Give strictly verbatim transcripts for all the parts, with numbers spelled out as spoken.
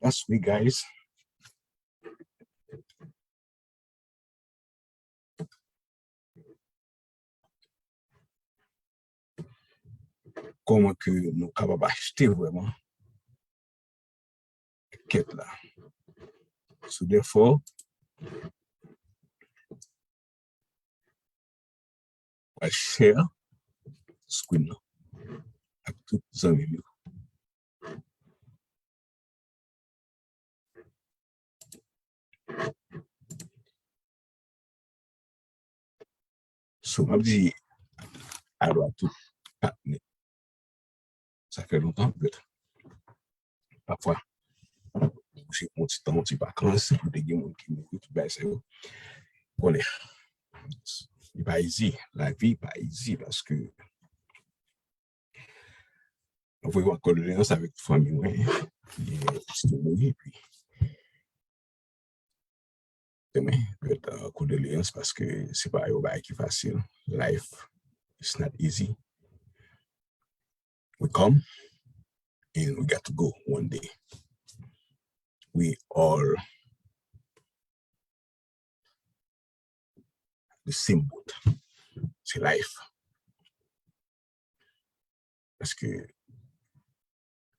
That's me, guys. Kòman ke nou kapab achte vrèman kèt la? So therefore, pral share screen nan ak tout zanmi m yo. So, m ap di alo a tout patnè. Sa fè lontan, but pafwa, se yon ti tan, yon ti vakans, pou te gen moun ki mouri, tout bagay sa yo. Konnen, li pa easy, lavi pa easy, paske mwen voye yon kondoleyans avèk fanmi mwen, ki te mouri, epi demen, but, uh, kondoleyans, paske se pa yon bagay ki fasil. Life is not easy. We come and we got to go one day. We all the same boat. Se life. Paske,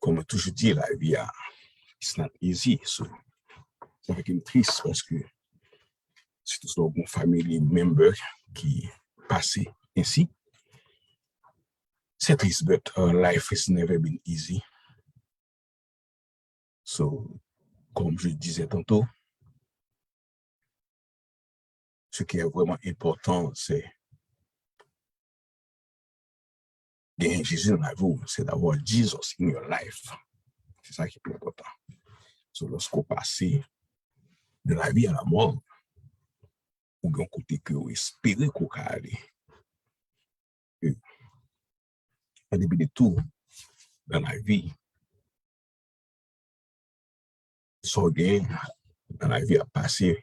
kòm mwen toujou di, lavi a, it's not easy. So, sa fè ke m tris paske, sitou si w gen yon family member ki pase ensi, se tris, but, uh, life has never been easy. So, comme je disais tantôt, ce qui est vraiment important, c'est gagner Jésus dans la vie, c'est d'avoir Jesus in your life. C'est ça qui est plus important. So, lorsqu'on passe de la vie à la mort, ou gen yon kote ke ou espere ke ou ka ale. E, an depi de tou, nan lavi, sa w gen nan lavi ap pase,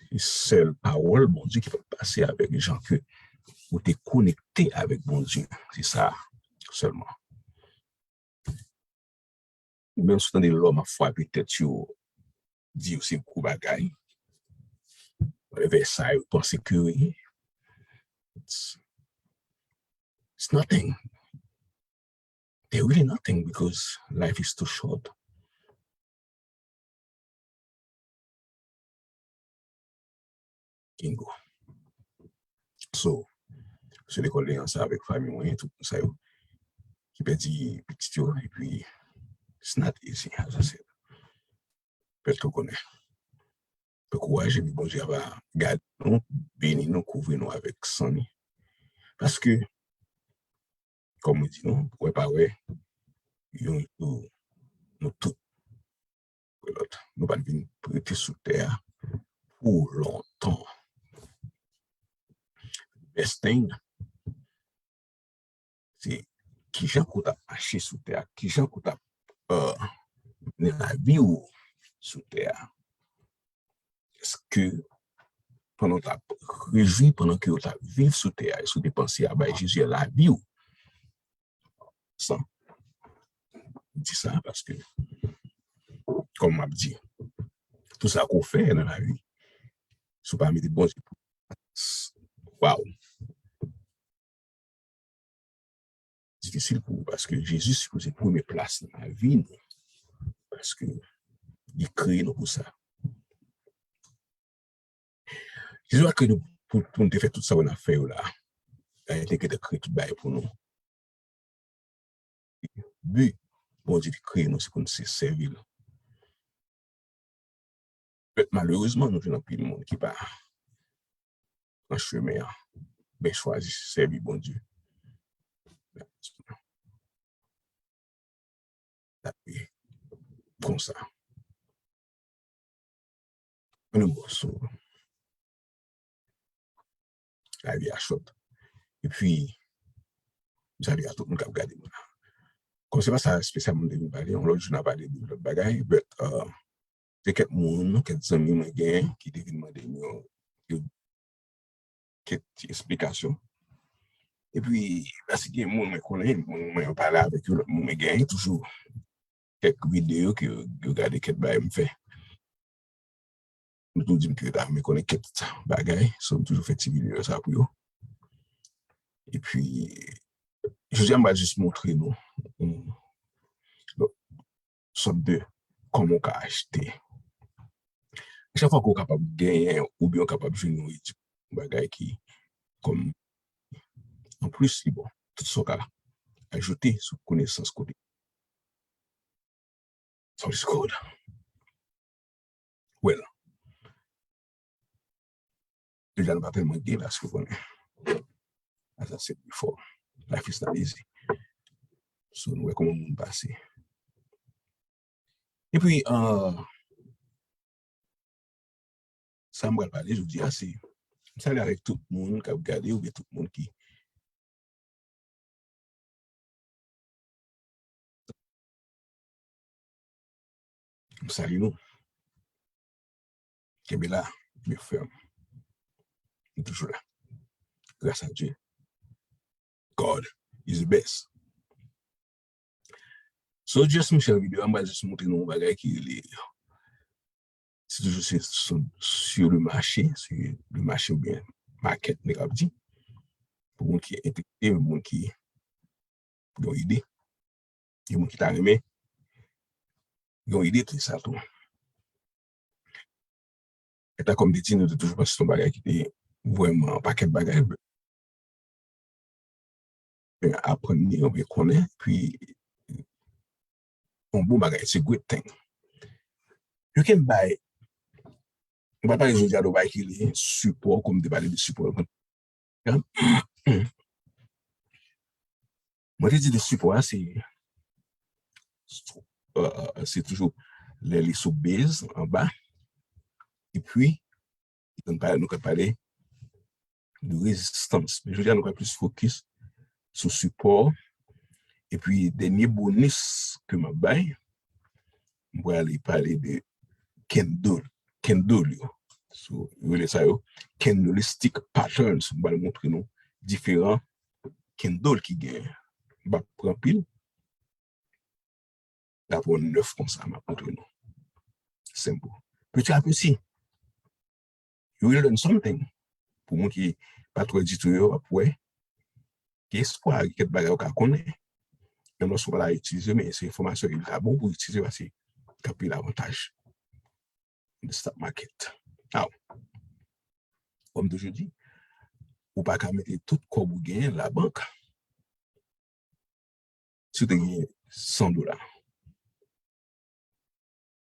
se sèl pawòl Bondye ki p ap pase avèk jan ke ou te konekte avèk Bondye. Se sa sèlman. Ou menm si w tande lòm ap frape tèt yo, di yo se gwo bagay, whatever sa yo panse ke yo ye, it's, it's nothing. They're really nothing because life is too short. Kingo. So, se lekòl li ansanm avèk fanmi mwen, tout moun sa yo, ki pèdi pitit yo, epi it's not easy, as I said. Pèt ou konnen. Ankouraje, epi Bondye va gade nou, beni nou, kouvri nou avèk san li. Paske, kòm mwen di nou, wè pa wè, yon jou, nou tout, wè lòt, nou pa t vin rete sou tè a pou lontan. Best thing, se kijan ke w t ap mache sou tè a, kijan ke w t ap, euh, mennen lavi w sou tè a. Èske pandan w t ap rejwi, pandan ke w t ap viv sou tè a, èske w te panse a bay Jezi lavi w? San di sa, paske, kòm m ap di, tout sa ke w fè nan lavi, si w pa mete Bondye pou, waw, difisil pou ou, paske Jezi sipoze premye plas nan lavi nou, paske li kreye nou pou sa. Jezi pa kreye nou pou, pou nou te fè tout sa nou ap fè yo la. Li te gentan kreye tout bagay pou nou. Bi Bondye te kreye nou, se pou nou se sèvi l. But malerezman, nou jwenn anpil moun ki pa pran chemen an, ben chwazi sèvi Bondye. Konsa. Anyway, so, lavi a short. Epi, m salye a tout moun k ap gade mwen la. Kòm se pa sa espesyalman m te vin pale, yon lòt jou n a pale de lòt bagay, but, uh, se kèk moun, kèk zanmi mwen genyen ki te vin mande m yon, yon kèk ti esplikasyon. Epi, paske gen moun mwen konnen, moun mwen yo pale avèk yo, lòt moun mwen genyen toujou kèk videyo ke yo gade, kèk bagay m fè. Yo toujou di m ke yo ta renmen konnen kèk bagay, so m toujou fè ti videyo sa pou yo. Epi, jodi a, m va jis montre nou yon lòt sòt de kòman w ka achte. Chak fwa ke w kapab genyen oubyen w kapab jwenn yon edi-, bagay ki kòm anplis li bon. Tout sa w ka ajoute sou konesans kote. Source code. Well. Deja nou pa tèlman gen la, si w konnen. As I said before, life is not easy. So, nou wè kòman moun pase. Epi, uh, sa m pral pale jodi a, se, m salye avèk tout moun k ap gade oubyen tout moun ki M salye nou. Kenbe la, kenbe fèm. Nou toujou la. Gras a Dye. God is the best. So, just, monchè, videyo a, m pral just montre nou yon bagay ki rele, se toujou se sou, sur le marché, sur le marché oubyen market, nèg ap di. Pou moun ki enterese, moun ki gen ide. Gen moun ki ta renmen gen ide de sa tou. E ta kòm te di, nou te toujou panse se yon bagay ki te vrèman yon pakèt bagay. Aprann li, oubyen konnen, pi yon bon bagay, it's a great thing. You can buy, m pa pale jodi a de bagay ki li sipò, kòm m te pale de sipò. Mwen te di de sipò a, se, euh, se toujou lè li sou base anba. Epi, nou ka pale, nou ka pale de rezistans. Men jodi a, nou ka plis fokis sou sipò. Epi, dènye bonis ke m ap bay, m prale pale de candle, candle yo. So, yo rele sa yo candlestick patterns. M pral montre nou diferan candle ki genyen. M p ap pran pil. N ap pran nèf konsa, m ap montre nou. Simple. Petit à petit, you will learn something. Pou moun ki pa t wè ditou yo, w ap wè. Gen espwa, gen kèk bagay ou ka konnen. Menm lòske ou pa ta itilize, men se enfòmasyon ki ta bon pou itilize, paske gen anpil avantaj. The stock market. Now, kòm toujou di, ou pa ka mete tout kòb ou genyen labank. Si w te gen san dola,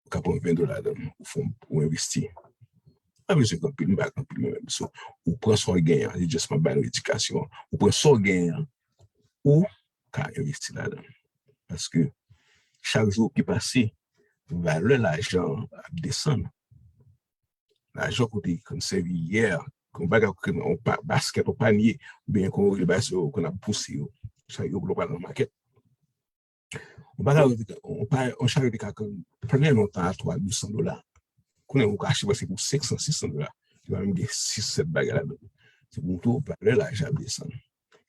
ou ka pran ven dola ladan l, ou fè, ou envesti. Pa bezwen gen anpil, m pa gen anpil mwen menm. So, ou pran sa w genyen an, se just m ap bay nou edikasyon an. Ou pran sa w genyen an, ou ka envesti ladan l. Paske chak jou ki pase, valè lajan an ap desann. Lajan kote konn sèvi yè, kon bagay kote nan yon pa, baskèt, yon panye, oubyen kon yo rele bagay sa yo, konn ap pouse yo. Sa yo, lè w pral nan makèt. Yon bagay, yon pa, yon charite ka konn plen lontan a twa, de san dola. Kounye a, ou ka achte prèske pou senk san, sis san dola. Li pa menm gen sis, sèt bagay ladan. Se pou montre w valè lajan ap desann.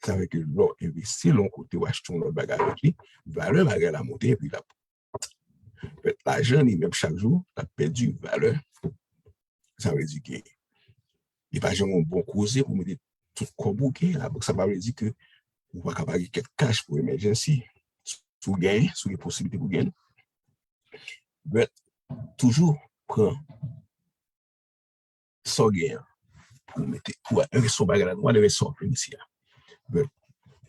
Sa vle ke lè w envesti l yon kote, w achte yon lòt bagay avèk li, valè bagay la monte, epi l ap Pèt lajan li menm chak jou, l ap pèdi valè. Sa vle di ke li pa janm yon bon koze pou mete tout kòb ou gen labank. Sa pa vle di ke ou pa ka pa gen kèk kach pou emergency. Si w genyen, si w gen posiblite pou genyen. But, toujou pran sa w genyen an pou w mete, pou w envesti yon bagay la, whatever sa w fè isi a. But,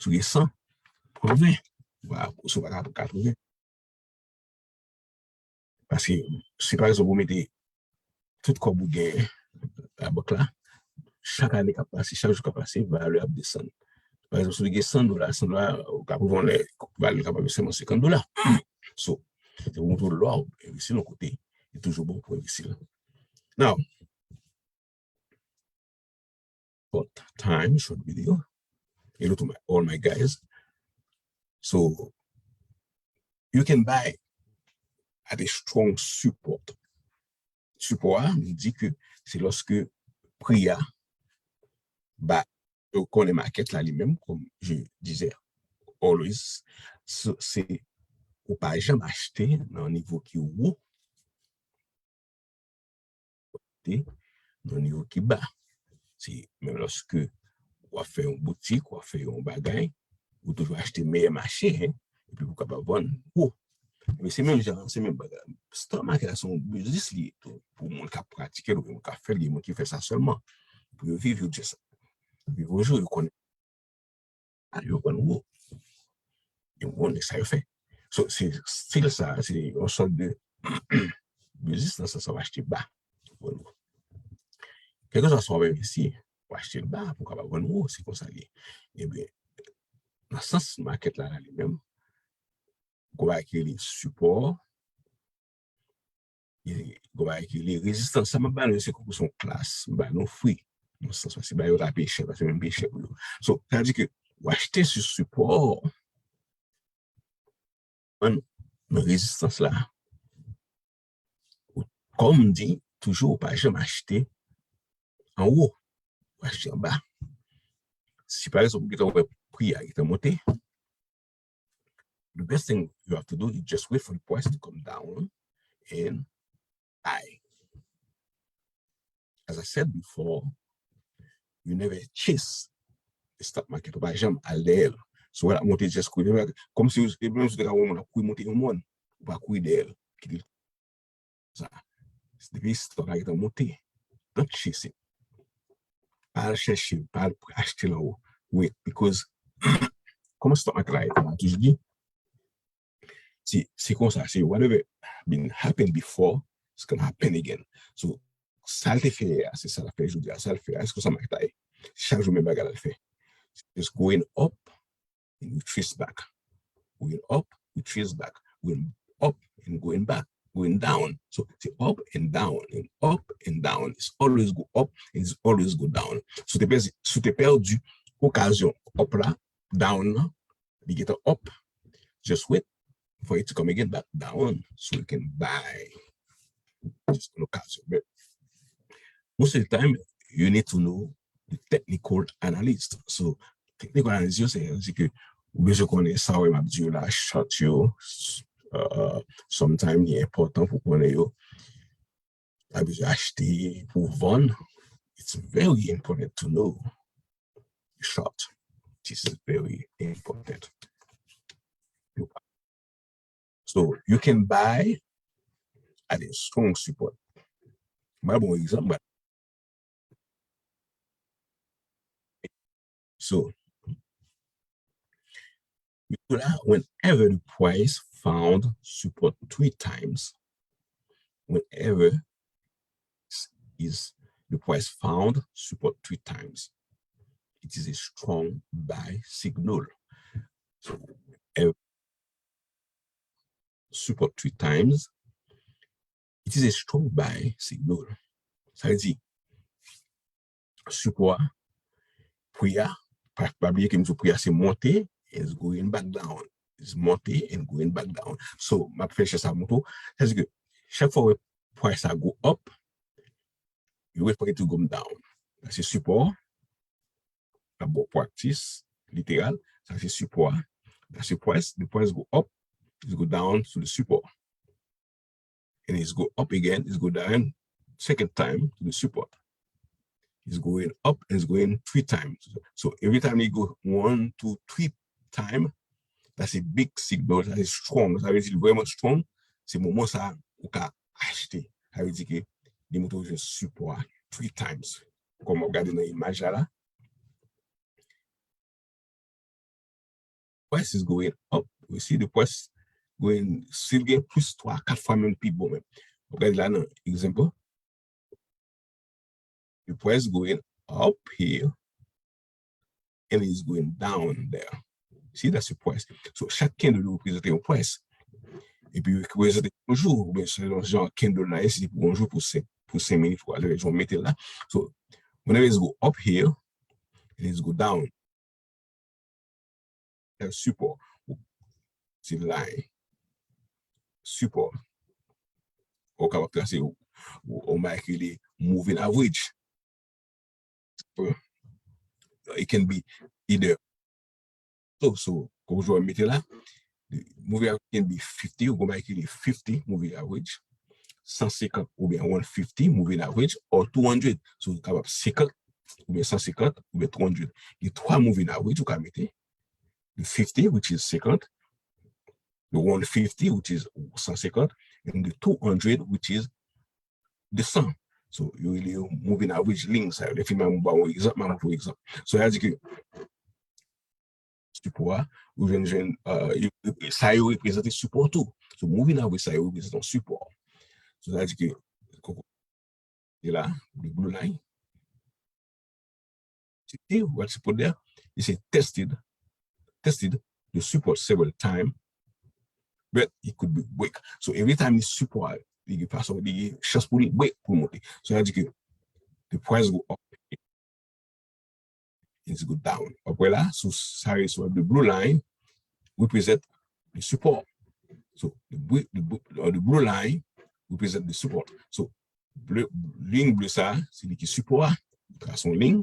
si w gen san, pran ven. Wa, si w pa ka pran katreven. Paske, si pa egzanp, ou mete tout kòb ou genyen labank la, chak ane k ap pase, chak jou k ap pase, valè ap desann. Pa egzanp, si w gen san dola, san dola, ou ka rive yon lè, valè l kapab sèlman senkant dola. So, se pou montre w lè w envesti l yon kote, li toujou bon pou envesti l. Now, short time, short video. Hello to my, all my guys. So, you can buy at a strong support. Sipò a, nou di ke se lòske pri a ba, ou konnen makèt la li menm, comme je disais always, se, se ou pa janm achte nan nivo ki wo, achte nan nivo ki ba. Se menm lòske w ap fè yon boutik, w ap fè yon bagay, ou toujou achte meyè mache, hein, epi pou kapab vann wo. Men se menm jan, se menm bagay. Stock market la se yon biznis li ye tou. Pou moun k ap pratike l, oubyen moun k ap fè l, gen moun ki fè sa sèlman. Pou yo viv, yo just viv yon jou, yo konnen, yo konn wo. Yo konnen sa yo fè. So, se stil sa, se yon sòt de biznis nan sans sa w achte ba. Kèlkeswa sa w ap envesti, w achte l ba pou w kapab vann wo, se konsa l ye. Ebyen, nan sans market la, la li menm, gon bagay ki rele sipò, gon bagay ki rele rezistans. Sa m ap ba nou yo, se kòm se yon klas, m ba nou free. Nan sans, paske bagay yo ta peye chè, paske menm peye chè pou yo. So, sa vle di ke w achte sou sipò, nan rezistans la. Ou, kòm m di toujou, ou pa janm achte anwo, ou achte anba. Si pa egzanp, ou gentan wè pri a gentan monte, the best thing you have to do is just wait for the price to come down and buy. As I said before, you never chase the stock market. Ou pa janm al dèyè l. Si w wè l ap monte, just kouri. Kòm si, e menm si w te ka wè yon moun ap kouri monte yon mòn, ou pa kouri dèyè l. Kite l sa. Depi stock la gentan monte, don't chase it. Pa al chèche, pa al achte l anwo. Wait, because kòman stock market la ye, m toujou di, se, se konsa, se whatever been happen before, it's gonna happen again. So, sa l te fè yè a, se sa l ap fè jodi a, sa l fè a, se konsa market la ye. Chak jou menm bagay la l fè. It's going up, and we trace back. Going up, we trace back. Going up and going back. Going down. So, se up and down, and up and down. It's always go up, and it's always go down. Si w te pèdi, si w te pèdi okazyon up la, down la, li gentan up. Just wait for it to come again back down so you can buy. Just an okazyon. But most of the time, you need to know the technical analyst. So, technical analyst yo, se, se ke ou bezwen konnen sa w wè m ap di yo la, chart yo, uh, sometimes li enpòtan pou konnen yo. Pa bezwen achte pou vann. It's very important to know the chart. This is very important. So you can buy at a strong support. Mwen bon egzanp. So, whenever the price found support three times, whenever is the price found support three times, it is a strong buy signal. So, whenever support three times, it is a strong buy signal. Sa vle di, sipò a, pri a, pa, pa bliye ke m di w pri a se monte, it's going back down. It's monte and going back down. So, m ap fè chè sa montre w. Sa vle di ke chak fwa w wè price a go up, you wait for it to go down. Sa se sipò a, ap bon practice, literal, sa se sipò a. Sa se price, the price go up, it go down to the support. And it's go up again, it's go down second time to the support. It's going up and it's going three times. So every time it go one, two, three time, that's a big signal, that's strong. Sa vle di vrèman strong, se moman sa ou ka achte. Sa vle di ke li montre w sipò a three times. Kòm w ap gade nan imaj la la, price is going up. We see the price going, still gen plis twa, kat fwa menm pi bon menm. W ap gade la nan example. The price going up here and it's going down there. See, that's the price. So, chak candle reprezante yon price. Epi, reprezante yon jou, oubyen se yon jan candle la ye, se pou yon jou, pou senk, pou senk minit, pou whatever, jan w mete l la. So, whenever it's go up here, and it's go down, sipò, se line, sipò. Ou kapab trase yon, yon bagay ki rele moving average. It can be either. So, so, kòm jan w mete la, Moving average can be fifty, ou gen bagay ki rele fifty moving average, san senkant oubyen one fifty moving average, or two hundred. So, ou kapab senkant, oubyen san senkant, oubyen two hundred. Gen twa moving average ou ka mete. The fifty, which is senkant, the one fifty, which is san senkant, and the two hundred, which is de san. So, yo rele yo moving average liy sa yo. Lè fini, m ba yon egzanp, m montre yon egzanp. So, sa di ke sipò a, ou jwenn, jwenn, euh, sa yo reprezante sipò tou. So, moving average sa yo reprezante yon sipò. So, sa di ke, e la, the blue line. Ti, what you put there? It say tested, tested the support several time, but it could be break. So every time li sipò a, li gen fason, li gen chans pou li break, pou l monte. So sa di ke the price go up, it's go down. Apre la, so sa, so the blue line represent the support. So the blue, the blue, uh, the blue line represent the support. So ble, liy ble sa, se li ki sipò a. Ou trase yon liy,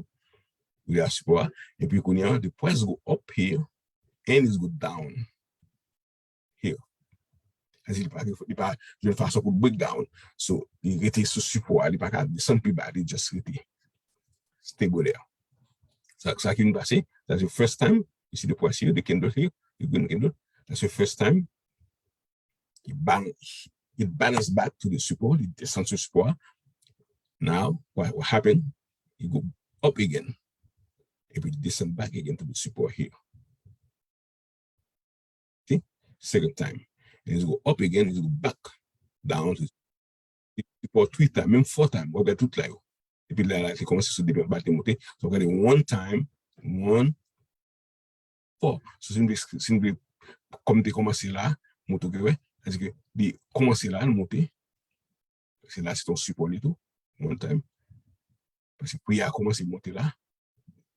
ou la sipò a. Epi kounye a, the price go up here and it go down here. Sa di li pa, li pa jwenn fason pou break down. So, li rete sou sipò a, li pa ka desann pi ba, li just rete stable there. Sa, sa ki vin pase, that's the first time you see the price here, the candle here, the green candle. That's the first time it, bal it balance back to the support, li desann sou sipò a. Now, what, what happened? It go up again. Epi li desann back again to the support here. See? Second time. And it go up again, it go back down to support three time, menm four time. W ap gade tout la yo. Epi la, la, li kòmanse sou depi anba, li te monte. So, w ap gade one time, one, four. So, si nou vle, si nou vle, kòm te kòmanse la, monte ke, wè, sa di ke li kòmanse la, li monte. Se la, se yon sipò li tou, one time. Paske pri a kòmanse monte la.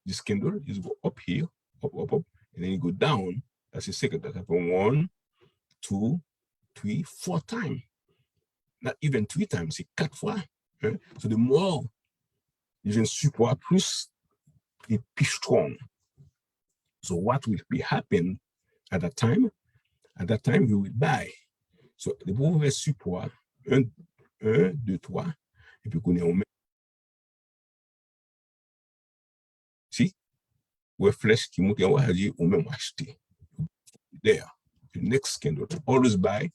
This candle is go up here, up, up, up, and then it go down. That's the second. That's happen one, two, three, four time. Not even three times, se kat fwa. Hein? So the more you jwenn sipò a, plis li pi strong. So what will be happen at that time? At that time, you will buy. So, depi ou wè sipò a, un, un, deux, trois, epi kounye a ou menm. Si? Ou wè flèch ki monte anwo a, sa di ou menm ou achte. There. The next candle. Always buy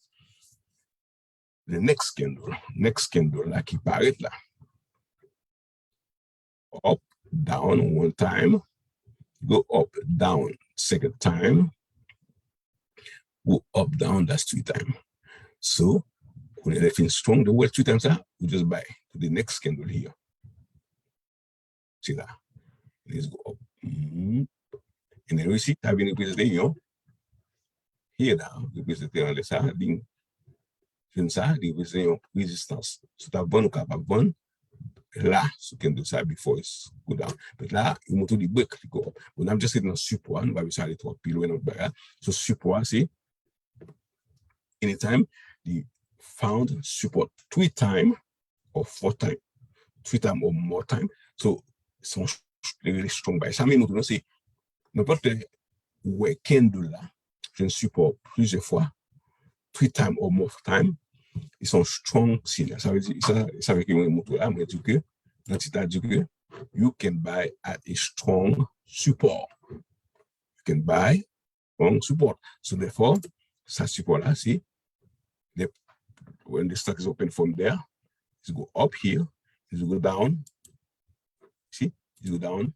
the next candle. Next candle la ki parèt la. Up, down one time, go up, down second time, go up, down, that's three time. So, when it feel strong, the word three times, ah, we just buy to the next candle here. See that? Let's go up. Mm-hmm. And then we see, ta vin reprezante yon, here now, reprezante anlè sa, liy jòn sa, li reprezante yon rezistans. Si w ta vann, ou kapab vann la, sou candle sa, before it's go down. But la, li montre li break, li go up. Bon, n ap just rete nan sipò a, nou pa bezwen ale twò pi lwen nan bagay la. So, sipò a, se anytime li found support three time or four time, three time or more time. So, se yon ch-, really strong buy. Sa vle montre nou se, nenpòt lè ou wè candle la jwenn sipò plizyè fwa, three time or more time, it's a strong signal. Sa vle di, sa, sa vle ke mwen montre la, mwen di ke, nan tit la di ke, you can buy at a strong support. You can buy strong support. So therefore, sa sipò la, se the, when the stock is open from there, it go up here, it go down. See? It go down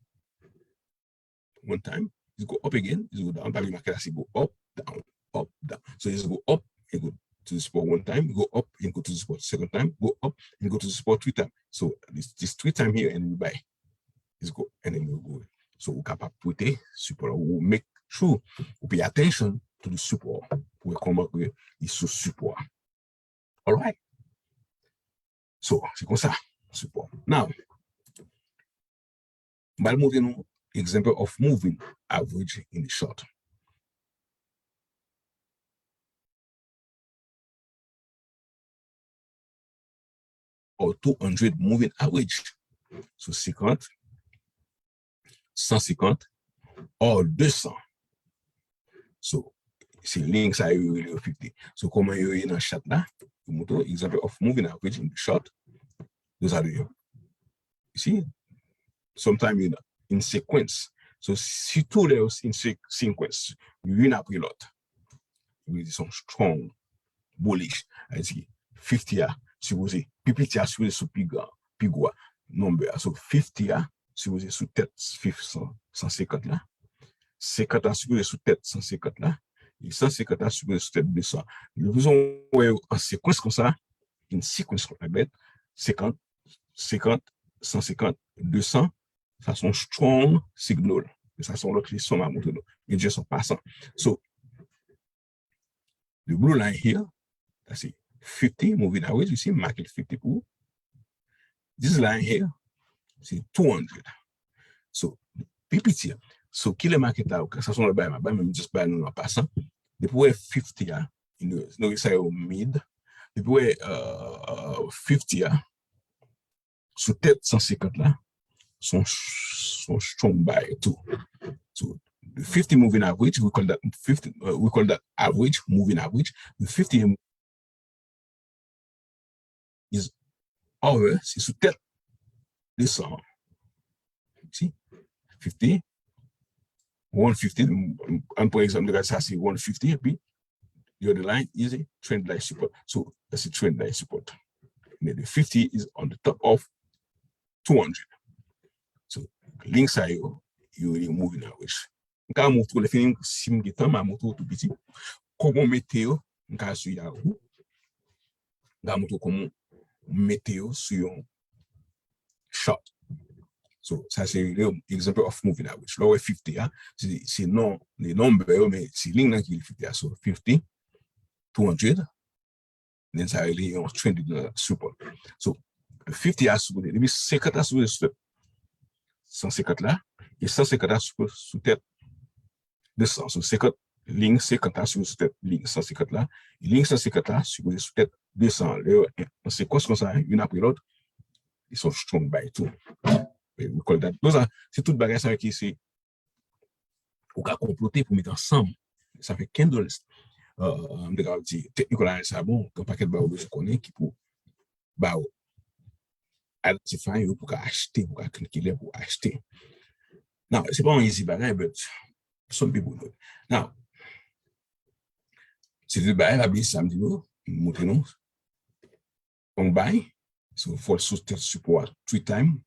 one time, it go up again, it go down. Pa gen make la, se go up, down, up, down. So it go up, it go to the support one time, go up, it go to the support second time, go up, it go to the support three time. So this, this three time here, and we buy. It's go, and then we go. So ou kapab prete sipò la, ou make sure ou pay attention to the support pou wè kòman ke li sou sipò a. Alright. So, se konsa, sipò. Now, m pral montre nou example of moving average in the short. Or two hundred moving average. So, senkant, san senkant, or de san. So, Se liy sa yo yo rele yo fifty. So, kòman yo ye nan chat la? Yo montre w example of moving average in the chart. Those are the, you see, sometimes in, in sequence. So, sitou lè yo in se- sequence, youn apre lòt. Yo di se yon strong bullish. Sa vle di fifty a sipoze, pi piti a sipoze sou pi gran, pi gwo a, number a. So, fifty a sipoze sou tèt san, san senkant la. Senkant la sipoze sou tèt san senkant la. E san senkant la sipoze sou tèt de san. Yo bezwen wè yo an sekwans konsa, in sequence like that, senkant, senkant, san senkant, de san, sa se yon strong signal. E sa se yon lòt leson m a montre nou. Men just an pasan. So, the blue line here, that's it. Fifty moving average, you see, market fifty pou ou. This line here, se two hundred. So, pi piti a. So, kilè market la, sa se yon lòt bagay m ap bay, men m just bay nou an pasan. Depi w wè fifty a, nou, nou sa yo mid. Depi w wè uh, fifty a, sou tèt san senkant la, se yon se yon strong buy too. So, the fifty moving average, we call that fifty, uh, we call that average, moving average. The fifty is over, se sou tèt de san. See? Fifty, one fifty, an pran egzanp, gade sa se one fifty, epi the other line is a trend line support. So, that's a trend line support. And then the fifty is on the top of two hundred. So, liy sa yo, yo rele moving average. M ka montre w, lè fini, si m gen tan, m a montre w tou piti. Kòman w mete yo, m ka sou Yahoo. M ka montre w kòman w mete yo sou yon chart. So, sa se le example of moving average. Lè w wè fifty a, se, se non, le number yo, men se liy nan ki fifty a. So, fifty, two hundred, then sa rele yon trend line support. So, fifty a sou kote, depi senkant la sou kote sou tèt san senkant la, e san senkant la sou, sou tèt de san. So, senkant, liy senkant la sou, sou tèt liy san senkant la, e liy san senkant la sou kote sou tèt de san. Lè yo an sekwans konsa, youn apre lòt, it's a strong buy too. We call that. Those are, se tout bagay sa ki se ou ka konplote pou mete ansanm. Sa fè candles. Uh, m te ka di, technical analysis sa bon, gen pakèt bagay ou bezwen konnen ki pou ba ou identify yo pou ka achte, pou ka kalkile pou achte. Now, se pa yon easy bagay, but some people do it. Now, se te bagay la, bli sa m di nou, m montre nou. Strong buy. So, fò l sou tèt sipò a three time.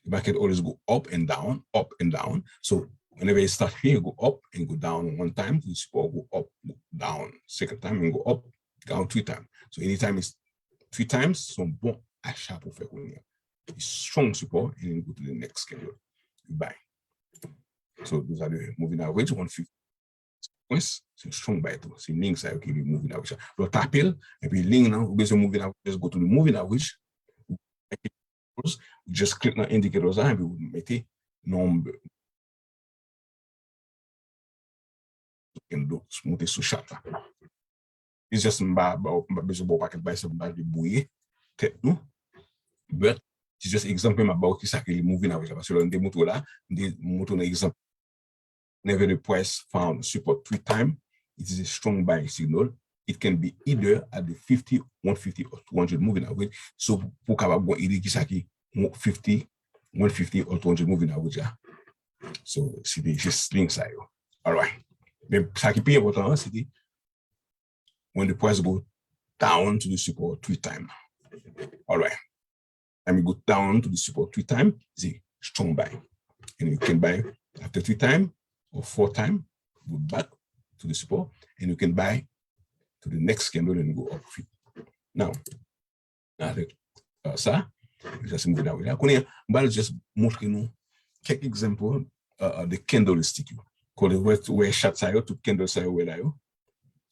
The market always go up and down, up and down. So, whenever it start here, go up and go down one time to the support, go up, go down second time, and go up, down three time. So, anytime it's three times, se yon bon acha pou fè kounye a. It's strong support, and then go to the next candle. You buy. So, those are the moving average, one fifty. Prince, se strong buy tou. Se liy sa yo ki li moving average. Lè w tape l, epi liy nan, ou bezwen moving average, just go to the moving average. Just click nan indicators la, epi ou mete number. Monte sou chart la. It's just m pa, m pa bezwen ba w pakèt bagay, se m pa vle bwouye tèt nou. But, it's just example, m ap ba w kisa ki li moving average la. Paske lè m te montre w la, m te montre w nan egzanp. Whenever the price found support three time, it is a strong buying signal. It can be either at the fifty, one fifty, or two hundred moving average. So, pou w kapab gen ide kisa ki fifty, one fifty, or two hundred moving average la. So, se te jis liy sa yo. Alright. Men sa ki pi enpòtan an, se te when the price go down to the support three time. Alright. Time it go down to the support three time, it's a strong buy. And you can buy after three time or four time, go back to the support, and you can buy to the next candle and go up. Now, avèk uh, sa, sa se moving average la. Kounye a, m pral just montre nou kèk example uh, uh, de candlestick yo. Kote wè, wè chart sa yo, tout candle sa yo wè la yo.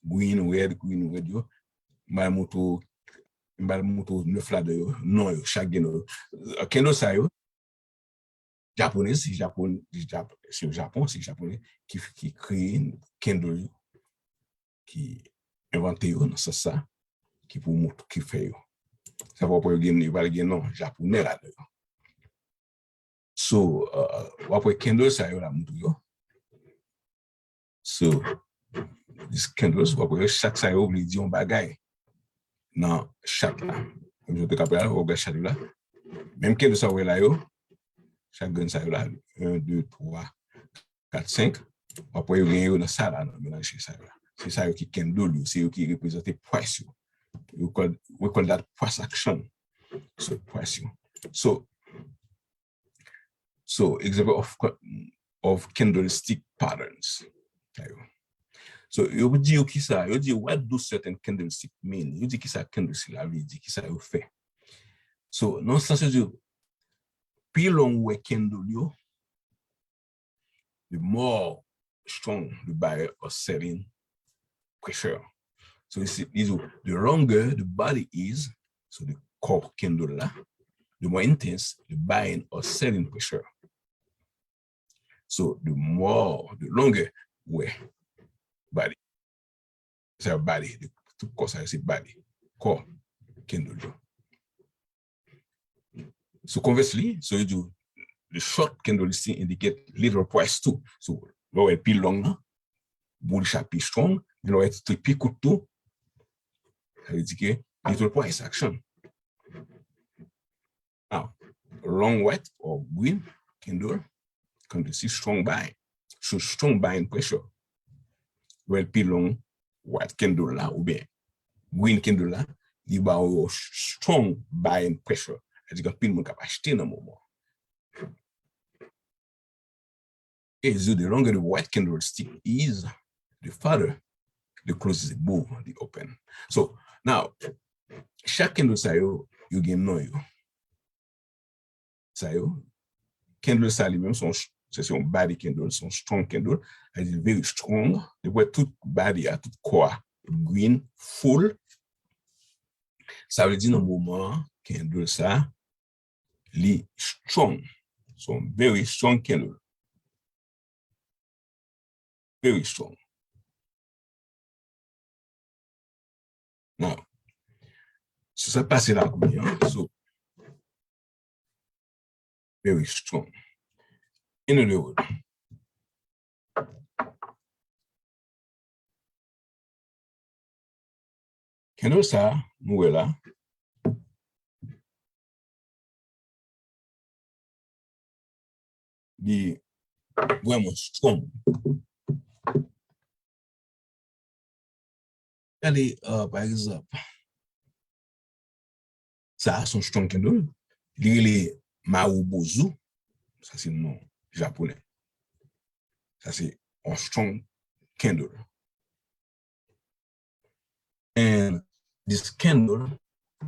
Green, red, green, red yo. M pral montre w, m pral montre w nèf ladan yo, non yo, chak gen non yo. Uh, candle sa yo, japonè, se Japon, se Japon, se japonè ki, ki kreye candle yo, ki envante yo nan sans sa, ki pou moutre, ki fè yo. Sa fè w wè yo gen, yo pral gen non japonè ladan yo. So, uh, w ap wè candle sa yo la moutre yo. So, Dis candles, w ap wè yo, chak sa yo vle di yon bagay nan chat la. Menm jan w te ka pral, w ap gade chat yo la. Menm candle sa w wè la yo, chak grenn sa yo la, en, de, twa, kat, senk, w ap wè yo gen yo nan sa la, nan melanj sa yo la. Se sa yo ki candle yo, se yo ki reprezante price yo. We call, we call that price action. So, price yo. So, so, example of, of candlestick patterns. Sa yo. So, yo di yo kisa, yo di, what do certain candlestick mean? Yo di kisa candlestick la vle di, kisa yo fè. So, nan sans yo di, pi lè w wè candle yo, the more strong the buyer or selling pressure. So, li di, the longer the body is, so the kò candle la, the more intense the buying or selling pressure. So, the more, the longer, wè, body. Sa yo body, tout kò sa yo se body. Kò candle yo. So, conversely, so yo di, the short candle still indicate little price too. So, lè w wè pi long nan, bullish a pi strong, men lè w wè pi kout tou, sa vle di ke little price action. Now, long white or green candle, candlestick strong buy, show strong buying pressure. Well, pi long white candle la, oubyen green candle la, li ba w strong buying pressure. Sa vle di gen anpil moun k ap achte nan moman. E di, the longer the white candlestick is, the farther the close is above the open. So, now, chak candle sa yo, yo gen non yo. Sa yo, candle sa li menm, se yon, se, se yon body candle, se yon strong candle, sa vle di very strong. Depi w wè tout body a, tout kò a, green, full, sa vle di nan moman an, candle sa, li strong. So, very strong candle. Very strong. Now, so sa pase la kounye a, so, very strong. In other words, candle sa, nou wè la, li vrèman strong. Gade, uh, pa egzanp, sa a se yon strong candle. Li rele Marubozu. Sa se non japonè. Sa se yon strong candle. And this candle,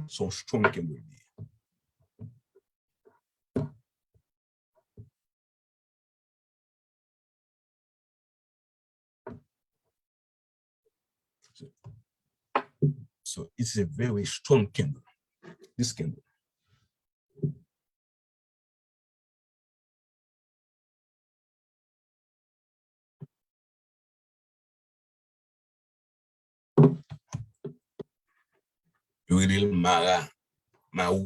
se yon strong candle li ye. So, so it's a very strong candle. This candle. Yo rele l Mara, Maru.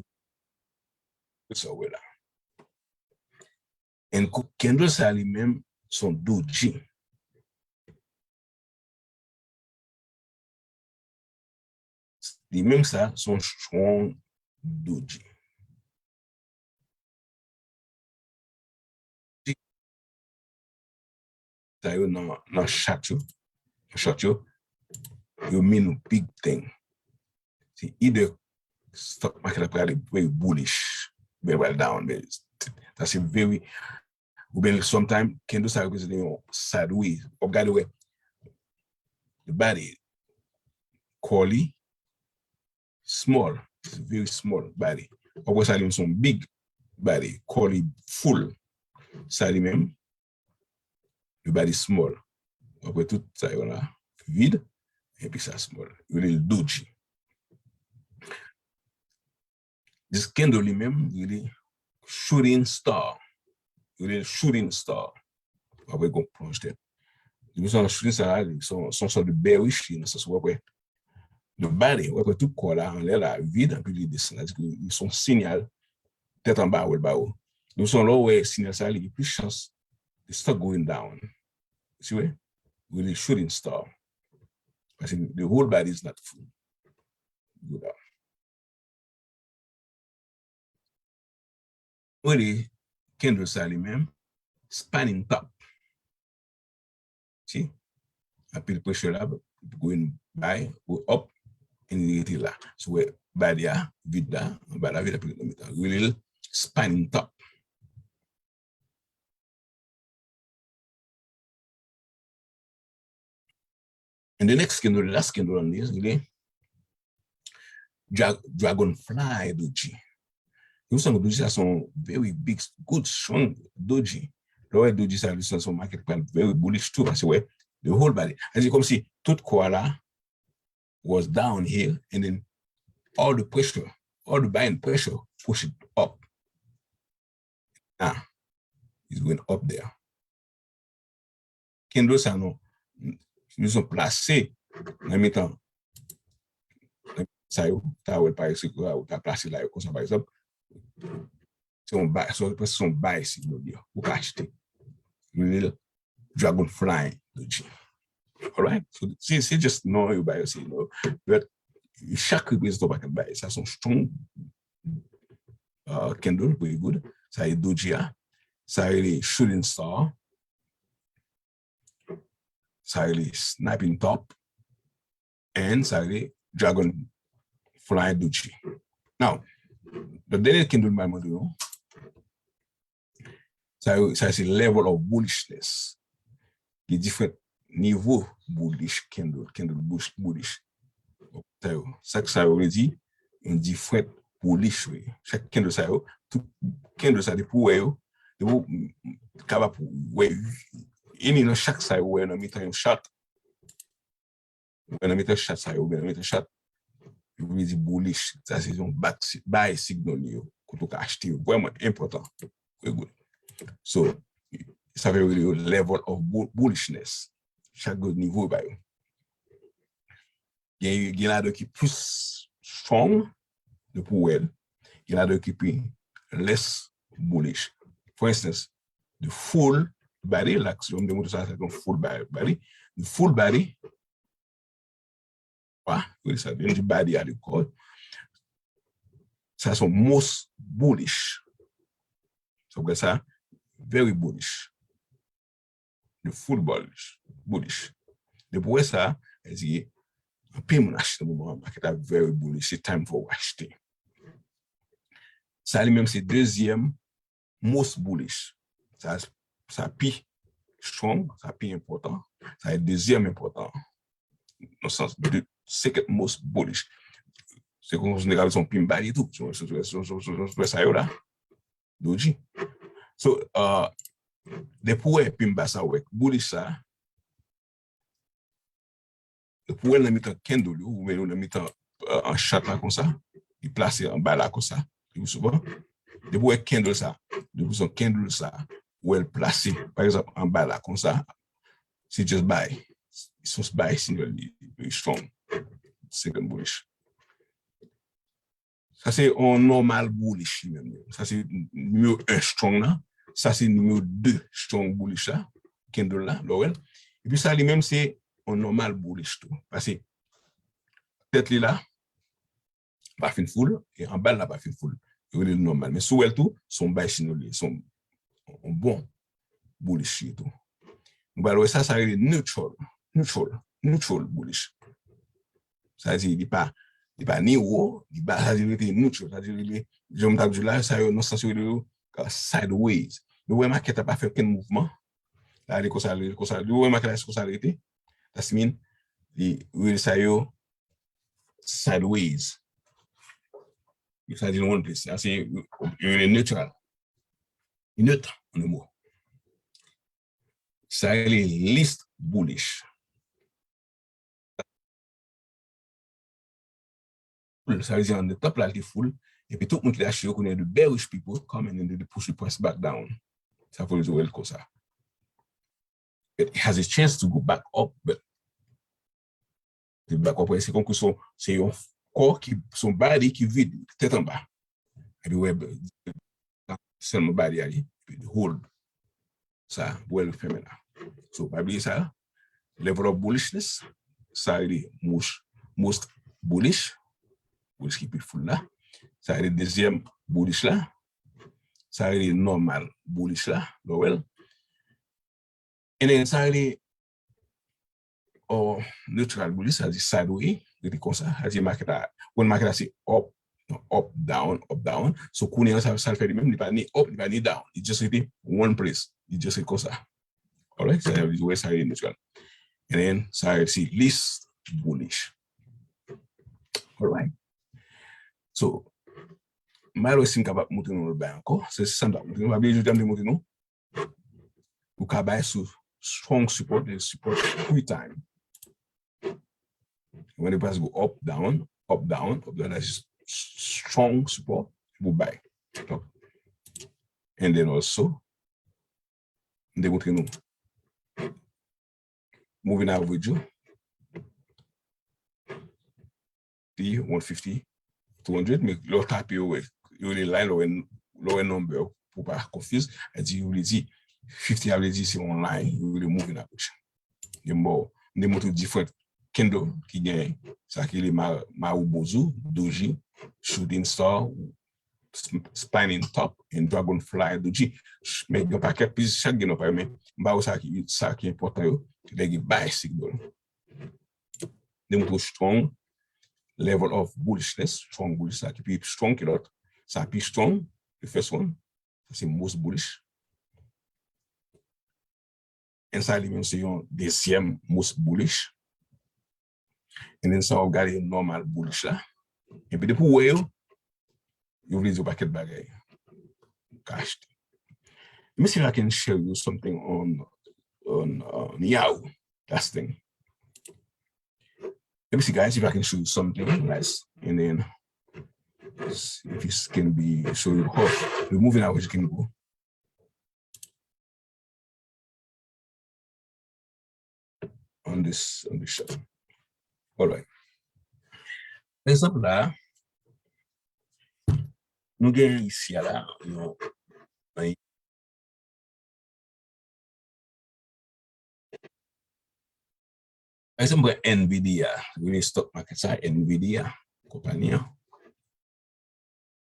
Sa w wè la. And candle sa li menm, se yon doji. Li menm sa, se yon strong doji. Sa yo nan, nan chat yo. Nan chat yo, yo mean big thing. Se either stock market la prale very bullish, ben pral down, ben sa se very, oubyen sometime candle sa reprezante yon sideways. W ap gade wè the body, kò li small, it's a very small body. W ap wè sa li menm se yon big body, kò li full. Sa li menm, the body small. W ap wè tout sa yo la vid, epi sa small. Yo rele l doji. This candle li menm, li rele shooting star. Li rele shooting star. W ap wè gon plonj tèt. Depi se yon shooting star, se yon, se yon sòt de bearish, nan sans w ap wè the body, w ap wè tout kò la anlè la, vid, epi li desann. Sa di ke li se yon sinyal tèt anba, w ap wè l ba ou. Depi se yon lè w wè sinyal sa, li gen plis chans the stock going down. Si w wè, rele shooting star. Paske the whole body is not full. Good. Mwen rele candle sa li menm spanning top. Si? Anpil pressure la, going buy, go up, and li rete la. So, wè, body a, vid la, anba la, vid la, pi nan mitan. Rele l spanning top. And the next candle, the last candle on this, li Dra- Dragonfly Doji. Yon san Doji sa se yon very big, good, strong Doji. Lè w wè Doji sa, li se yon market pral very bullish too, paske wè, the whole body. Sa di kòmsi tout kò a la was down here, and then all the pressure, all the buying pressure push it up. Ah, it's going up there. Candle sa nou, nou bezwen plase nan mitan sa yo, ta wè pa egzanp, ou ta plase la yo konsa pa egzanp. Se yon buy, se yon, se yon buy signal li ye, ou ka achte. Li rele Dragonfly Doji. Alright? So, se, se just non yo ba yo, se non. But, chak reprezante yon pakèt bagay. Sa se yon strong uh, candle, very good. Sa e Doji a. Sa rele Shooting Star. Sa rele Snapping Top. And sa rele Dragonfly Doji. Now, the dènye candle mwen mande nou, sa, yo- sa se level of bullishness. Gen different nivo bullish candle, candle bullish, bullish. Sa yo, sa k sa yo vle di, yon different bullish, wi. Chak candle sa yo, tout candle sa depi w wè yo, depi w kapab wè, any nan chak sa yo wè nan mitan yon chart, wè nan mitan chart sa yo, oubyen nan mitan chart, yo vle di bullish. Sa se yon back, buy signal li yo, kote w ka achte yo. Vrèman enpòtan. Very good. So, sa fè yo rele yo level of bu- bullishness. Chak gwo nivo yo ba yo. Gen, gen ladan ki plis strong, depi w wè l. Gen ladan ki pi less bullish. For instance, the full body, la, si yo m te montre sa, se yon full ba- body. The full body, pa, wi, sa vin di body a li kò. Sa se yon most bullish. So, w wè sa, very bullish. The full bullish. Bullish. Depi w wè sa, sa vle di anpil moun achte nan moman an, market la very bullish, se time for achte. Sa li menm se dezyèm most bullish. Sa, sa pi strong, sa pi enpòtan, sa e dezyèm enpòtan. Nan sans de second most bullish. Se kon si nèg la se yon pimba li tou. Se, se, se, se, se, se, se sa yo la. Doji. So, uh, depi w wè pimba sa w wè, bullish sa, depi w wè l nan mitan candle yo, oubyen nan mitan uh, an chart la konsa, li plase anba la konsa, pi souvan. Depi w wè candle sa, depi w wè candle sa, w wè l plase, pa egzanp, anba la konsa, se just buy. Se yon buy signal li, li strong. Second bullish. Sa se yon normal bullish li menm. Sa se nimewo en strong nan. Sa se nimewo de strong bullish la. Candle la, lè w wè l. Epi sa li menm se yon normal bullish tou. Paske tèt li la pa fin full, e anba l la pa fin full. Yo rele l normal. Men si w wè l tou, se yon buy signal li ye, se yon, yon bon bullish li ye tou. Nou pral wè sa, sa rele neutral, neutral, neutral bullish. Sa vle di, li pa, li pa ni wo, li ba, sa vle di, li rete neutral, sa vle di, li, jan m t ap di w la, sa yo, nan sans yo rele yo, uh, sideways. Nou wè market la pa fè okenn mouvman. La, li konsa, li konsa. Nou wè market la, se konsa li rete. That's mean, li rele sa yo sideways. Sa di nou one place. Sa se, yo rele neutral. Li neutre, an de mo. Sa rele least bullish. Sa vle di an de top la, li te full. Epi tout moun ki te achte yo konnen the bearish people come and then they push the price back down. Sa vle di w wè l konsa. It has a chance to go back up, but the back up, se konkou se yon, se yon kò ki, se yon body ki vid, tèt anba. Epi w wè, sèlman body a li, epi hold. Sa, w wè l fèmen la. So, pa bliye sa, level of bullishness, sa rele most, most bullish, bullish ki pi full la. Sa rele dezyèm bullish la. Sa rele normal bullish la, lè w wè l. And then sa rele or neutral bullish, sa di sideways, rete konsa, sa di market la, when market la se up, up, down, up, down. So kounye an sa, sa l fè li menm, li pa ni up, li pa ni down. Li just rete one place. Li just rete konsa. Alright, sa vle di wè sa rele neutral. And then sa rele se least bullish. Alright. So, m al wè si m kapab montre nou lòt bagay ankò. Se sa m t ap montre nou. Pa bliye jodi a m te montre nou. Ou ka bay sou strong support, e support three time. When the price go up, down, up, down, up, down, that's just strong support pou bay. And then also, m te montre nou moving average yo. One fifty, two hundred, men lè w tape yo, yo rele line, lè w wè, lè w wè number pou pa confuse, a di, yo vle di fifty a vle di se yon line, yo rele moving average. Gen bò, m te montre w different candle ki gen sa ki rele ma-, Marubozu, Doji, Shooting Star, Spinning Top, and Dragonfly Doji. Men gen pakèt plis, chak gen non pa yo, men m ba ou sa ki, sa ki enpòtan yo, lè gen buy signal. Demontre strong level of bullishness, strong bullish, sa ki pi strong ki lòt. Sa pi strong, the first one, sa se most bullish. And sa li menm se yon dezyèm most bullish. And then sa w ap gade normal bullish la. Epi depi w wè yo, yo vle di yon pakèt bagay. Ou ka achte. Let me see if I can show you something on, on, on Yahoo. Last thing. Let me see, guys, if I can show you something nice. And then if it can be show you how the moving average can go. On this, on this chart. Alright. Pa egzanp la, nou gen isi a la, yon, yon, pa egzanp, pran Nvidia, rele stock market sa, Nvidia, konpayi an.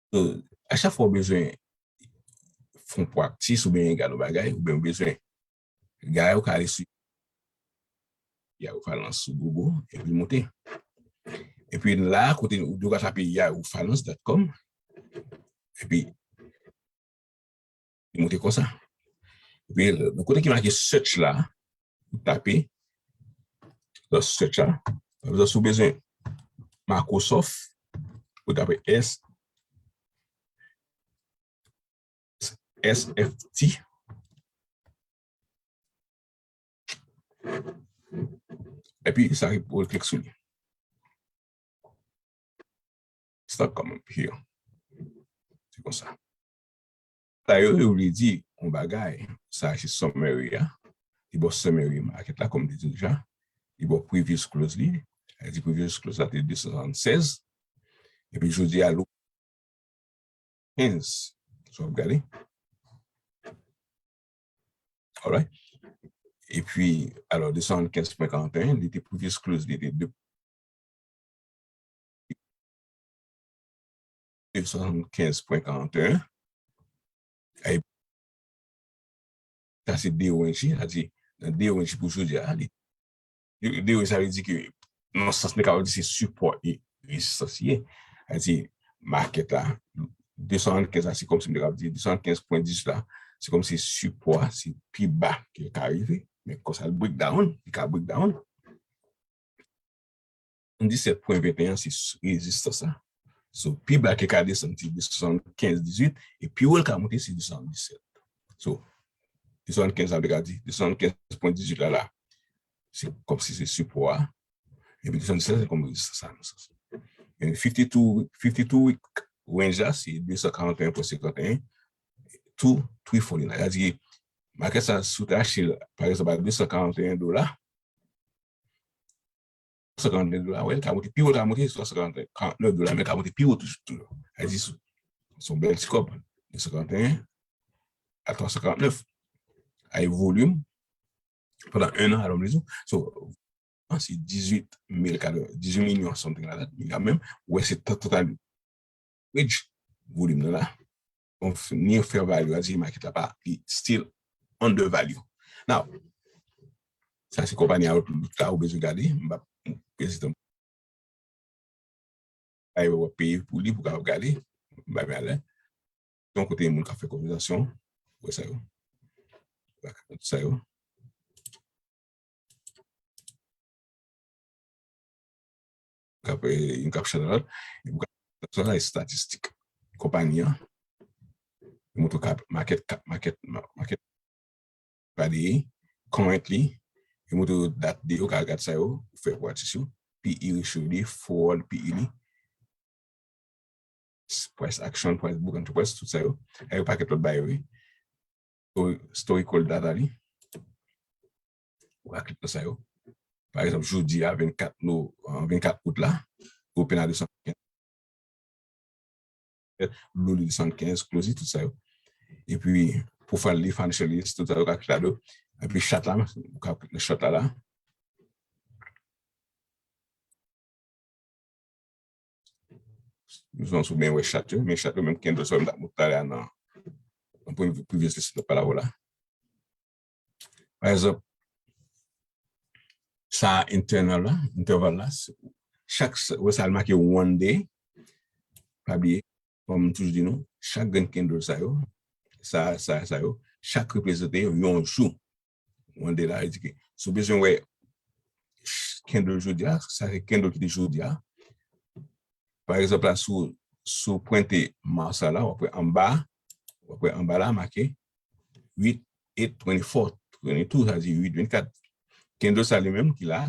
So, a chak fwa w bezwen fè yon practice oubyen gade yon bagay, oubyen w bezwen gade, ou ka ale sou Yahoo Finance sou Google, epi l monte. Epi la, kote ou ka tape yahoo finance dot com, epi li monte konsa. Epi, nan kote ki make search la, ou tape nan search la, pa egzanp, si w bezwen Microsoft, ou tape S, S F T, epi sa ki pou w klik sou li. Stock come up here. Se konsa. Sa yo, yo vle di yon bagay. Sa se summary a. Li ba w summary market la, kòm m te di w deja. Li ba w previous close li. Sa vle di previous close la te de san swasannsèz. Epi jodi a, l kenz. So, w ap gade. Alright. Epi, alò, de san swasann kenz pwen karant e en, li te previous close, li te de, de san swasann kenz pwen karant e en. Ay, sa se de range, sa di, nan de range pou jodi a, li, de range, sa vle di ke, nan sans, nou kapab di se sipò e rezistans li ye. Sa di, market la, de san swasann kenz la, se kòmsi nou kapab di, de san swasann kenz pwen dizuit la, se kòmsi sipò a, se pi ba ke l ka rive. Men konsa l break down, li ka break down. Disèt pwen venteyen se s-, rezistans la. So, pi ba ke ka desann se de san swasann kenz dizuit, e pi wo l ka monte se de san swasann disèt. So, de san swasann kenz la, nou ka di, de san swasann kenz pwen dizuit la, la, se kòmsi se sipò a. Epi de san swasann disèt se kòm rezistans la, nan sans. E fifty two, fifty two week range la, se de san karant e en pwen senkant e en, two three forty nine. Sa di, market sa, si w te achte l, pa egzanp, a de san karant e en dola, san karant e en dola, wè, l ka monte pi wo, l ka monte swa san karant e en, karant nèf dola, men l ka monte pi wo toujou, toujou. Sa di, se yon bèl ti kòb, de san karant e en a twa san karant nèf. Ay volim, pandan en an, alò, m di w. So, se dizuit mil, dizuit milyon something like that, milya menm, ou wè se to-, total average volim nan la. Donk, ni fair value a, di market la pa, li still undervalue. Now, sa se konpani a ou bezwen gade, m pa ezitan. Ay, w ap peye pou li, pou kapab gade, m pa gen alè. Yon kote moun k ap fè konvèsasyon, wè sa yo. Sa yo. K ap, eh, yon k ap chante lòt. Epi w ka sa, estatistik konpani an. Li montre w cap, market cap, market, ma-, market value, currently, li montre w dat de yo, w ka gad sa yo, fè practice yo, P E ratio li, forward P E li, price action, price book, entry price, tout sa yo. E yon pakèt lòt bagay, wi. Historical data li. Ou ka klik nan sa yo. Pa egzanp, jodi a, vennkat no-, euh, vennkat out la, open a de san kenz, low li de san kenz, close li, tout sa yo. Epi, profile li, financial list, tout sa yo, ou ka klik ladan. Epi, chart la, ou ka klik nan chart la, la. Nou sou byen wè chart yo, men chart yo menm candle sa yo m t ap montre talè a nan, nan premye previous lesson nou pale avè w la. Pa egzanp, sa internal la, interval la, chak, wè sa l make one day, pa bliye, kòm m toujou di nou, chak grenn candle sa yo, sa, sa, sa yo, chak reprezante yon jou. One day la, e di ke si w bezwen wè candle jodi a, sa se candle ki te jodi a. Pa egzanp la, si w, si w prente Mars la, w ap wè anba, w ap wè anba la make eight, eight twenty-four, twenty-two, sa di eight twenty-four. Candle sa li menm ki la,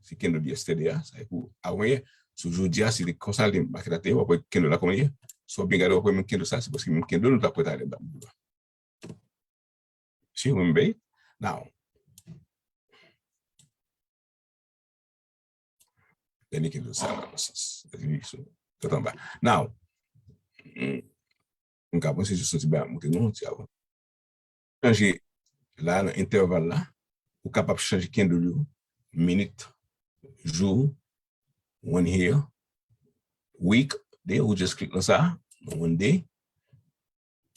se candle yesterday a, sa e pou avan yè. So jodi a, se konsa li make la te ye, w ap wè candle la kòman li ye. Si w byen gade, w ap wè menm candle sa, se paske menm candle nou t ap wè talè m t ap montre w la. Si w remember it. Now, dènye candle sa la, nan sans. Li sou, tout anba. Now, mm, m ka panse jis yon ti bagay montre nou, ti avan. Chanje la, nan entèval la, ou kapab chanje candle yo, minit, jou, one year, week, day, ou just klik nan sa, one day,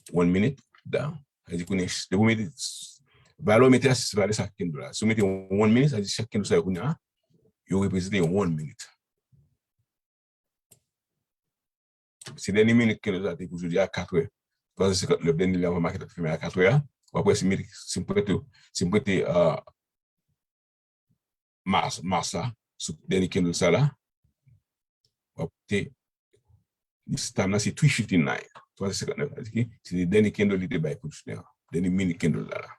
one minute, da. Sa vle di kounye a, depi w mete, valè w mete a, se valè sa candle la. Si w mete one minute, sa vle di chak candle sa yo kounye a, yo reprezante one minute. Se dènye minit candle sa te pou jodi a, katrè, twa zè senkantnèf, dènye lè avan market la te fèmen a katrè a. W ap wè si m, si m prete, si m prete, euh, Mars, Mars la, sou dènye candle sa la, w ap te, time nan se three fifty-nine, twa zè senkantnèf, sa vle di ke se te dènye candle li te bay pou jounen an, dènye minit candle la la.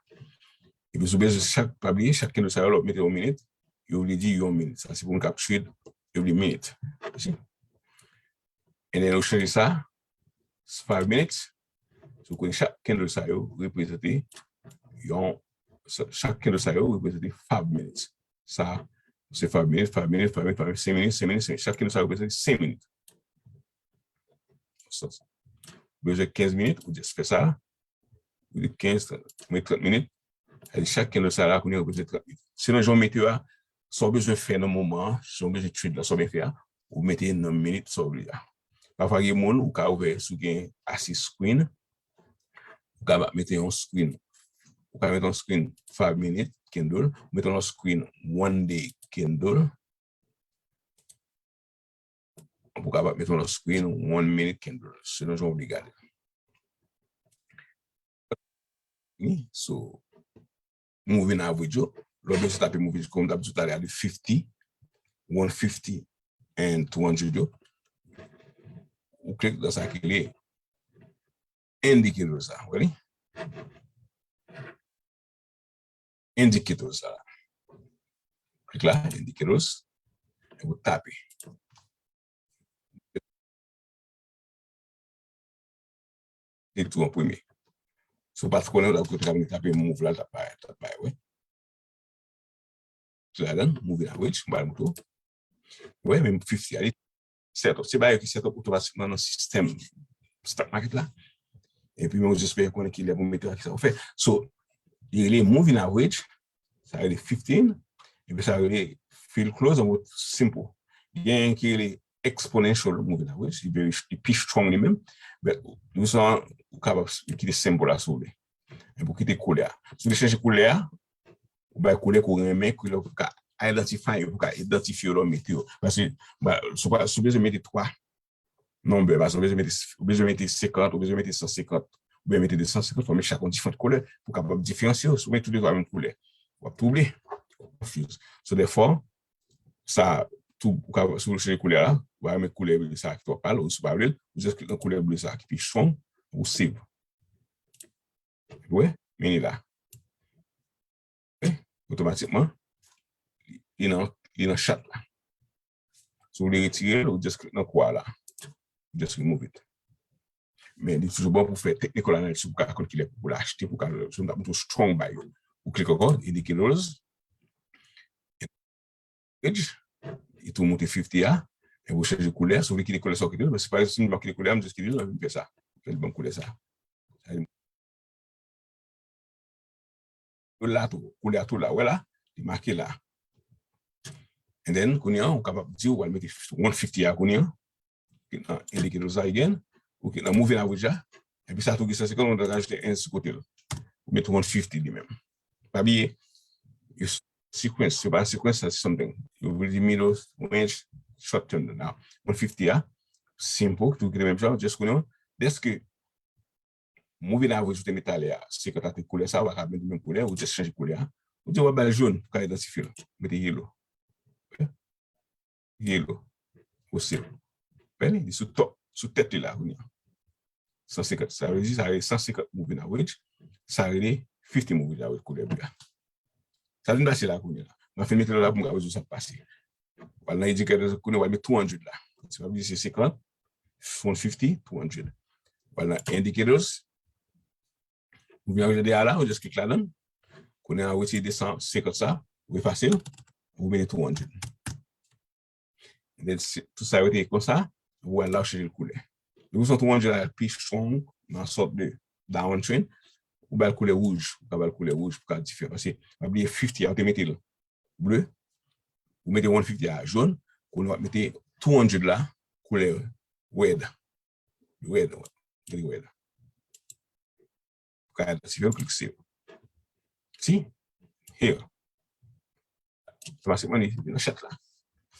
Epi si w bezwen chak, pa bliye, chak candle sa yo, lè w mete yon minit, yo vle di yon minit. Sa se pou moun k ap trade, yo vle minit. And then ou chanje sa, five minutes. So, konnen chak candle sa yo reprezante yon, chak candle sa yo reprezante five minutes. Sa, se five minutes, five minutes, five minutes, five minutes, senk minit, senk minit, senk minit. Chak candle sa yo reprezante senk minit. Sa, sa. Bezwen kenz minit, ou just fè sa. Ou di kenz, trant, ou met trant minit. Sa vle di chak candle sa la, kounye a, ou bezwen trant minit. Selon jan w mete yo a, sa w bezwen fè nan moman an, jan w bezwen trade la, sa w bezwen fè a, ou mete nan minit sa w vle a. Pafwa, gen moun, ou ka ouvè, si w gen ase screen, ou ka mete yon screen. Ou ka mete yon screen five minute candle, ou mete yon lòt screen one day candle, pou kapab mete yon lòt screen, one minute candle, selon jan w vle gade. Wi, so, moving average yo, lè w bezwen tape moving, kòm m t ap di w talè a, de fifty, one fifty and two hundred yo, ou klik nan sa ki rele indicator sa, wè li? Indicator sa la. Klik la, indicators, epi w tape. Se tou an premye. Si w pa t konnen, w t ap tape move la, l t ap bay, t ap bay, wè. Sou ladan, moving average, m pral montre w. Wè, menm fifty a, li set up. Se bagay ki set up otomatikman nan sistèm stock market la. Epi, men w jis bezwen konnen ki lè pou mete a, ki sa w fè. So, li rele moving average, sa rele fifteen, epi sa rele pil close, an simple. Gen yon ki rele exponential moving average, li very, li pi strong li menm. But, ou sa, ou kapab kite symbol la si w vle. Men pou kite koulè a. Si w vle chanje koulè a, ou bay koulè ke w renmen, koulè pou ka identify yo, pou ka idantifye yo lè w mete yo. Paske, ba, si w pa, si w bezwen mete twa number, pa egzanp, ou bezwen mete, ou bezwen mete senkant, ou bezwen mete san senkant, oubyen mete de san senkant, fò w mete chak yon diferan koulè pou w kapab diferansye yo. Si w mete tou de twa menm koulè, w ap twouble, w ap confuse. So, therefore, sa, tou, ou ka, si w vle chanje koulè a, ou pa renmen koulè sa ki twò pal, ou si w pa vle l, ou just klik nan koulè ble sa ki pi strong, ou save. Ou wè, men li la. Eh, otomatikman, li nan, li nan chat la. Si w vle retire l, ou just klik nan kwa la. Just remove it. Men li toujou bon pou fè technical analysis, pou ka konn kilè pou l achte, pou ka, si w ta montre w strong buy yo. Ou klik ankò, indicators. Edge, li tou monte fifty a, epi ou chanje koulè, si w vle kite koulè sa w kite l, men si pa egzanp, si m pa kite koulè a, m just kite l, m fè sa. Fè l ban m koulè sa. Yo la tou, koulè a tou la, wè la, li make la. And then, kounye a, ou kapab di ou al mete one fifty a kounye a, ou klik nan indicator sa again, ou klik nan moving average a, epi sa tou ki san senkant, ou ta ajoute en sou kote l. Ou mete one fifty li menm. Pa bliye, yo sequence, se pa sequence, sa se something. Yo vle di middle range, short term. Now, one fifty a, simple, tou kite menm jan, just kounye a, dèske moving average ou te mete talè a, senkant a te koulè sa, ou pa ka mete menm koulè, ou just chanje koulè a. Ou di w ap bay l jòn, pou ka idantifye l. Mete yellow. Yellow. Ou save. Wè li, li sou top, sou tèt li la, kounye a. San senkant, sa vle di, sa rele san senkant moving average, sa rele fifty moving average koulè ble a. Sa vin pase la kounye a la. Mwen fin mete l la pou m ka wè sa k pase. W al nan indicator kounye a, w al met two hundred la. Se pa vle di se senkant, one fifty, two hundred. W al nan indicators. Ou vin rete a la, ou just klik ladan l. Kounye a, ou retire de san senkant sa, ou efase l, ou mete two hundred. And then, si tout sa rete konsa, ou al la, ou chanje l koulè. Depi w santi w on jan la pi strong, nan sòt de downtrend, ou ba l koulè wouj, ou ka ba l koulè wouj pou ka diferan. Paske, pa bliye fifty a, ou te mete l ble, ou mete one fifty a jòn, kounye a w ap mete two hundred la, koulè red. Red, red, red. Pou ka idantifye l, klik save. Si? Here. Otomatikman, li nan chat la.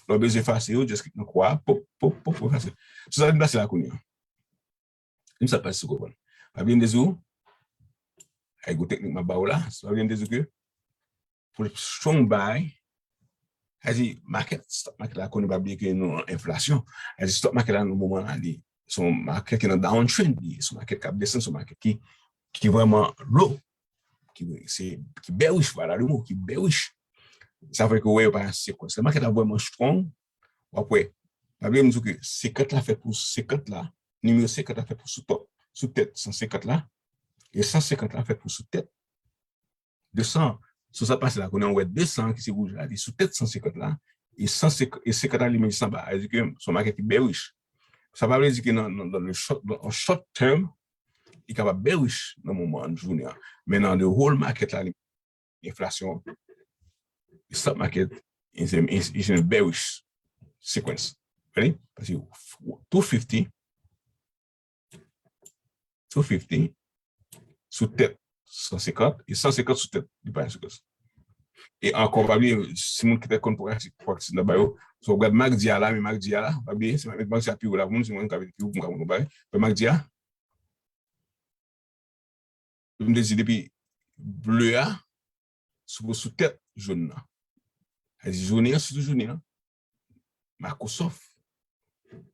Lè w bezwen efase yo, just klik nan kwa, pop, pop, pop, efase. Sou sa vin pase la kounye a. Li sa pase sou konprann. Pa bliye m te di w, ay gwo teknik m ap ba w la, sa pa bliye m te di w ke pou strong buy, sa di market, stock market la konnen pa bliye ke nou an enflasyon. Sa di stock market la nan moman la, li se yon market ki nan downtrend, li se yon market k ap desann, se yon market ki, ki vrèman low, ki, se, ki bearish, voilà le mot, ki bearish. Sa fè ke w wè yo pa nan sekwans. Lè market la vrèman strong, w ap wè. Pa bliye m di w ke senkant la fèt pou senkant la, nimewo senkant la fèt pou sou top, sou tèt san senkant la, e san senkant la fèt pou sou tèt de san. Sou sa pase la, kounye a w wè de san ki se wouj la, li sou tèt san senkant la, e san senkant, e senkant la li menm li anba. Sa vle di ke se yon market ki bearish. Sa pa vle di ke nan, nan, nan le short, nan short term, li kapab bearish nan moman an jounen an. Men nan the whole market la, li enflasyon, stock market is in, is, is in a bearish sequence. Ready? Paske two fifty, two fifty sou tèt san senkant, e san senkant sou tèt li pa nan sequence. E ankò, pa bliye, si moun ki te konn pratik, pratik nan ba yo, so w gad MACD a la, men MACD a la, pa bliye, se MACD a pi wo la pou moun, se mwen ki pi wo pou m ka konn konpare. Men MACD a, M te di depi ble a sou, sou tèt jòn nan. Sa di jounen an, sitou jounen an, Microsoft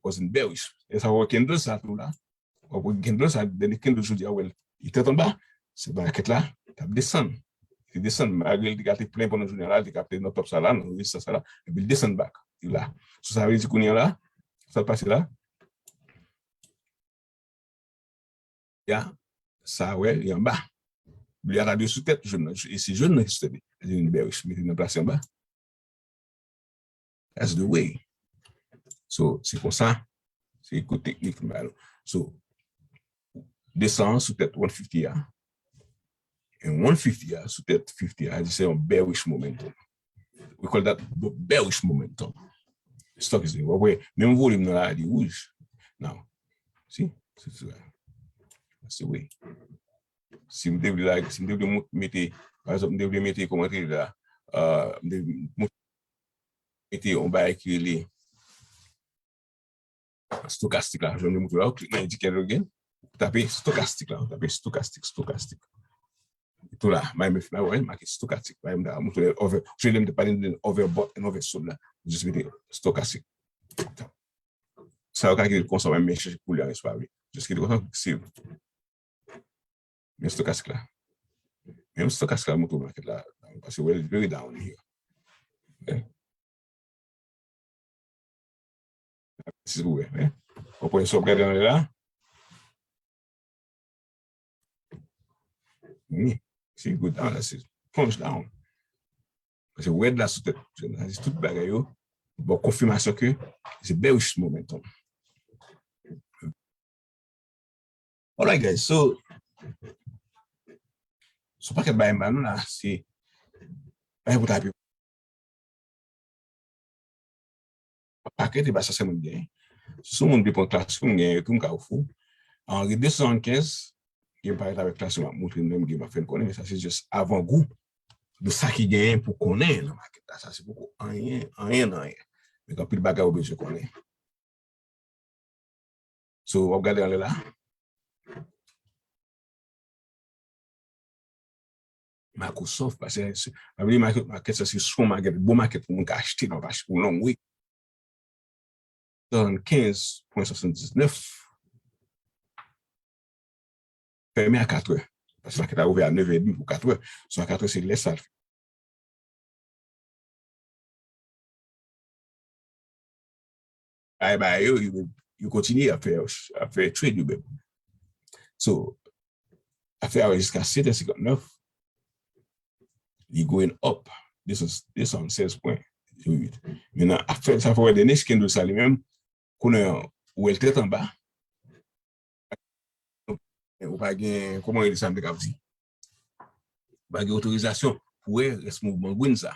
was in bearish. E sa wè candle sa tou la. Wè candle sa, dènye candle jodi a, wè l, li tèt anba. Se market la t ap desann. Li te desann. Malgre li te ka te plen pandan jounen an la, li te ka te nan top sa la, nan rezistans sa la, epi li desann back. Li la. So sa vle di kounye a la, sa pase la, ya, sa wè, li anba. Ble a ta dwe sou tèt jòn nan, e se jòn nan ki sou tèt li. Li vin bearish, mete nan plas anba. That's the way. So, se konsa, se kout teknik m ba nou. So, de san an sou tèt one fifty a, e one fifty a sou tèt fifty a, se yon bearish momentum. We call that bearish momentum. Stock is, w ap wè, menm volim nan la, li wouj. Now, see? See, see, see, see, si m te vle la, si m te vle mou-, mete, pa egzanp, m te vle mete, kòman te la, euh, m te vle mou-, mete yon bagay ki rele stokastik la, jan m te moutre la, ou klik nan indicator again, ou tape stokastik la, ou tape stokastik, stokastik. Tou la, m a make stokastik, m a make stokastik, m a make over, je m te pale de overbought and oversold la, jis mete stokastik. Sa yo ka kite konsa, m a make chanje koulè a, se pa vre. Jis kite konsa, save. Men stokastik la. Menm stokastik la, moutre market la, paske we very down here. Eh? Si pou wè, eh? Ou pran sou gade anlè la. Wi. Si go down, la se plunge down. Paske red la sou tèt. Tout bagay yo. Bon, konfimasyon ke se bearish momentum. Alright, guys, so, so pakèt bagay m ba nou la, se bagay pou tape. Pakèt e ba sa sèlman m genyen. Si yon moun te pran klas m genyen tou, m ka ofri w. Antre de san swasann kenz, gen parèt avèk klas m ap montre nou, m gen m ap fè n konnen, men sa se just avangou de sa ki genyen pou konnen nan makèt la. Sa se poko anyen, anyen nan anyen. Men gen anpil bagay ou bezwen konnen. So, w ap gade anlè la. Microsoft, paske se, pa bliye market, market sa se strong market, bon market pou moun ka achte, nan pa achte pou long, wi. Swasann kenz pwen swasann diznèf. Fèmen a katrè. Paske market la ouvè a nèf è edmi pou katrè. So a katrè se lè sa. Bay bay yo, yo, yo kontinye ap fè, ap fè trade yo menm. So, afè a jiska sèt è senkantnèf, li going up, de san, de san sèz pwen zewo uit. Mentnan, afè sa fè wè dènye candle sa li menm, kounye a, ou wè l tèt anba, ou pa gen, kòman rele sa m te kab di? Ou pa gen otorizasyon pou wè rès mouvman green sa.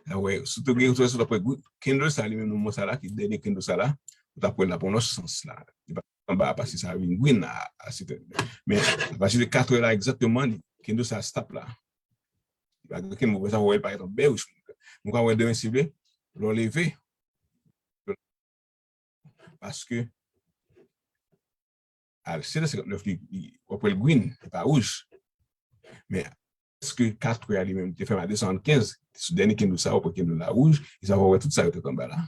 Sa wè, si w te gen otorizasyon, w t ap wè green, candle sa li menm, mouvman sa la, ki dènye candle sa la, ou t ap wè l ap pran lòt sans la. Li pa anba a, paske sa vin green a, a sèt è. Men, apati de katrè la, egzakteman, li, candle sa stop la. Li pa gen okenn mouvman, sa wè, l parèt an bearish. Nou ka wè demen, si w vle, lè w leve, paske al sèt è senkantnèf, li, li, w ap wè l green, li pa wouj. Men, èske katrè a li menm te fèmen a de san swasann kenz, sou dènye candle sa, w ap wè candle la wouj, e sa w ap wè tout sa yo tèt anba la.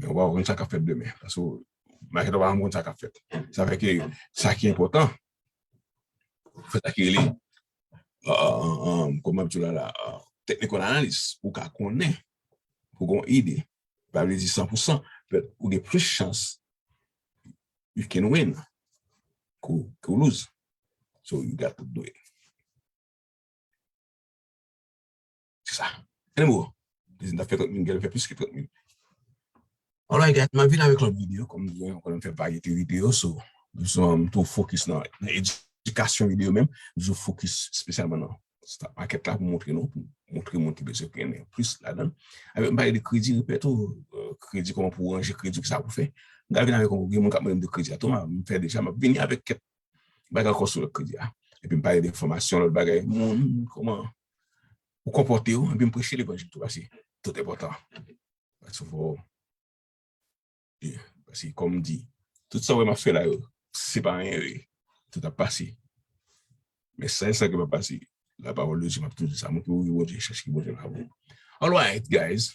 Men w pa konn sa k ap fèt demen, paske makèt la pa konn sa k ap fèt. Sa fè ke sa ki enpòtan, fè sa ki rele, euh, euh, euh, kòman ap di la la, euh, technical analysis, pou w ka konnen, pou w gen yon ide. Pa vle di san pou san, but ou gen plis chans you can win ke w, ke w lose. So you got to do it. Se sa. Anyway, m t ap fè trant mil, m genlè fè plis ke trant mil. Alright, guys, m ap vin avèk lòt videyo, kòm nou konnen m fè varyete videyo, so, so, m tou fokis nan, nan edikasyon videyo menm, m tou fokis espesyalman nan stock market la pou montre nou, pou montre moun ki bezwen konnen plis ladan. Avèk m pale de kredi, repè tou, euh, kredi, kòman pou ranje kredi, kisa pou fè. M ka vin avèk yon, gen moun k ap mande m de kredi a tou, m fè deja, m ap vini avèk kèk bagay ankò sou lòt kredi a. Epi m pale de fòmasyon, lòt bagay, moun, kòman ou konpòte w, epi m preche levanjil tou, paske tout enpòtan. Paske fò, e, paske kòm m di, tout sa w wè m ap fè la yo, se pa anyen yo ye. Tout ap pase. Men sèl sa ki p ap pase, la parole de Dieu, m ap toujou di sa, moun ki ouvri Bondye, chache ki Bondye la pou ou. Alright, guys.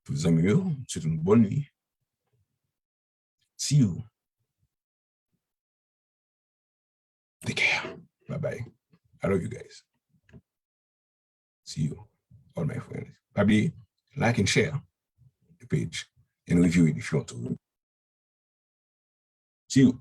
Tout zanmi yo, m swete nou bòn nuit. See you. Take care. Bye bye. I love you guys. See you, all my friends. Pa bliye, like and share the page and review it if you want to. See you.